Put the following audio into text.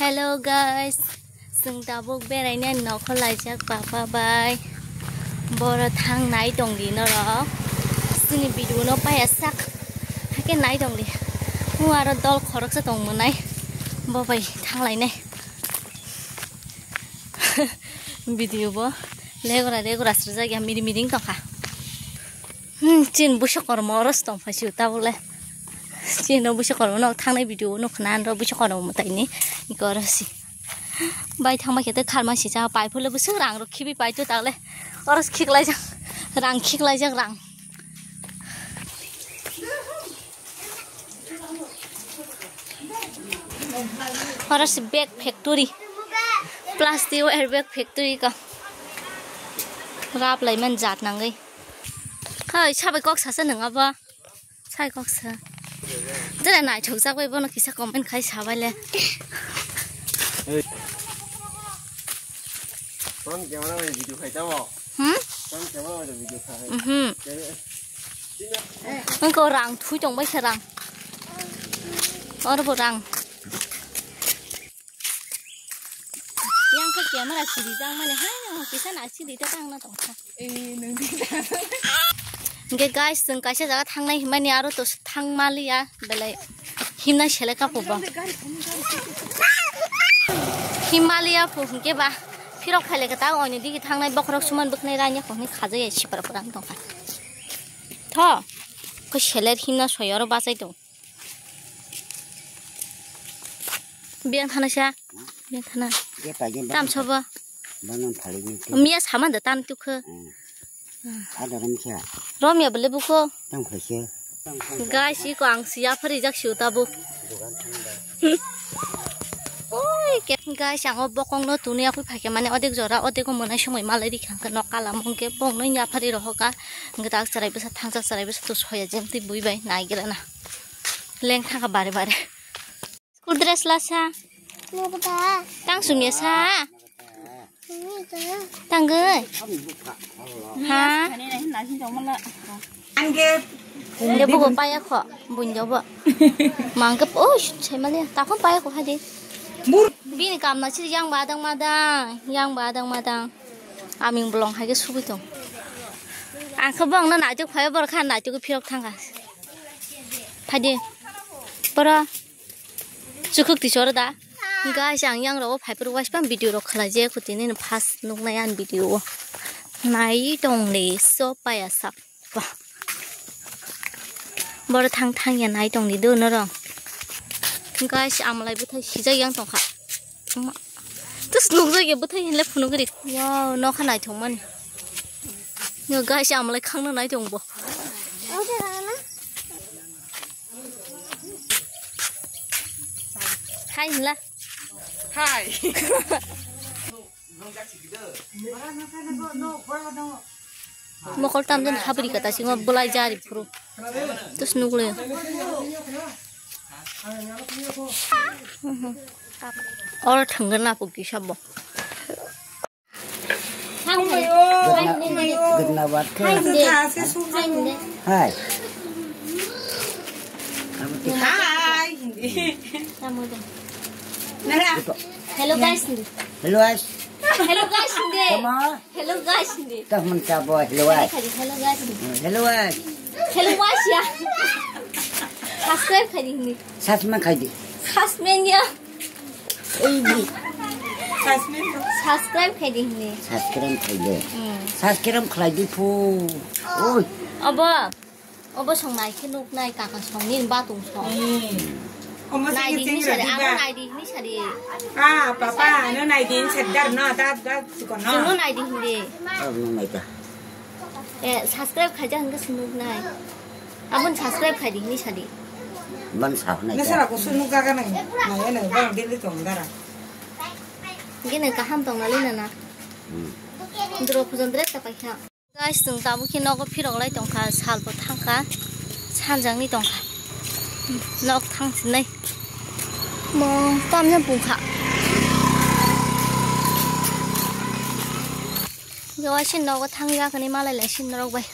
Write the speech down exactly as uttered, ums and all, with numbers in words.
Hello guys, chwng tabuk beraina nokho laijak papa bai. Boro thang nai tongdi norok. Chini video no paya sak. Hake nai tongdi. Mu aro dol khoroksa tong mwnai. Bo bai thang lainai. Video bo legora legora srwjak ya, miri miri wng tongkha. Hmm, chin busa kormo oros tong phai sio tabuk le. Chin no busa kormo no thangnai video no khna ro busa kormo mwtai ni. Iko oro si. Bai thangma khe te kharma si cha pai phole busuk rang ro khibi pai to tagle. Oros khiklai jak. Rang khiklai jak rang. Oro si bag factory. Plastic o airbag factory ka. Rap lai man jat nangwi. Hoi, sabai kok sasa nang abo. Sai kok sa. Jere naithok jak bai bono kisa comment khai sabai le. Hey. Phone camera bai video khai tamo. Hmm? Phone camera bai video khai. Mhm. Kere. Engko rang thui tong bai sa rang. Oro bo rang. Yang khe camera siri jang mani hai no kisa na siri ta tang na tong kha. Eh, nang di ta. Hingke guys, chwng kaisa jaga thangnai himani aro to thang maliya belai himna sele kapo bo. Him maliya po hingke ba phirok phaile khe ta oini digi thangnai bokhorok suman bwkhnai ranya ko hwnwi khajai ai sipra pura wng tong kha. Tho ko seler himna soi oro bachai tong. Biyang thana sa. Biyang thana. Tam sobo. Bano phali ni. Miya saman da tan tukho. Ada ram sa. Romya bele buko. Tam khaise. Guys, iko ang siya phari jak siu tabu. Oi, ke guys, ang o bokong no tuni akui phaikhe mane odek jora, odek o monai songoi malai rikha hwnkhe nok kala mungke bong no ya phari rohoka. Hwnkhe tak charai bwsa thangsa charai bwsa to soya jemtwi bui bai nai gela na. Leng thangkha bare bare. School dress lasa. Tang sumya sa. Tangwi. Ha? Hingke bugo paya kho, buinjo bo. Mangke, oh, shut, sai mali, takhon paya kho, hadi. Bini kamna siri yang badang madang, yang badang madang. Aming bolong hai ke subui tong. Ang khe bong na naituk phai bor kha naituk phirok thangkha. Phaidi. Boro. Chukhuk ti choro da. Guys, ang yang rogo phai poro waispa video rok khlai je khuti ni first nuk nai an video o. Nai tong le so paya sap. Wah. Boro thang thang ya nai tong di do no rong. Guys, amlai bwthai sijak yang tong kha. Tus nukjak ya bwthai hinle phunuk ri. Wow, nokha naithok mani. Yo guys, amlai khangna nai tong bo. Hai hinla. Hai. Mokol tamjani habri kata singo bolai jari phuru. Tus nukle. Oro thangna napuk di sabo. Gudna, gudna wat khe. Hai. Hai. Hello guys. Hello guys. Hello guys. Tama. Hello guys. Tah mun ta bo hello guys. Hello guys. Hello guys. Hello guys ya. Subscribe khai di. Sasma khai di. Sasmen ya. Ei di. Subscribe khai di hini. Subscribe khai di. Hmm. Subscribe khlai di phu. Oi. Abo. Abo song nai khe nuk nai kaka song ni batung song. Hmm. Nai di hini sari, ano nai di hini sari. Ah, papa, ano nai di hini sari dar no, dar, dar, tukon no. Sunu nai di hini. Ano nai ta. Eh, subscribe khai ja hingke sunu nai. Abon subscribe khai di hini sadi. Ban sa hwnai. Nasa ra kusu nuk jaga nang. Nang ene bang dili tong dara. Gini kaham tong nali nana. Hmm. Dro pujon dress ta paikha. Guys, chwng tabuk khe nogo phirok lai tongkha, sal bo thangkha, sanjak ni tongkha. Nok thang sinai. Mo tamya bungkha. Yo asin nogo thang ya kani malai lai sin norok bai.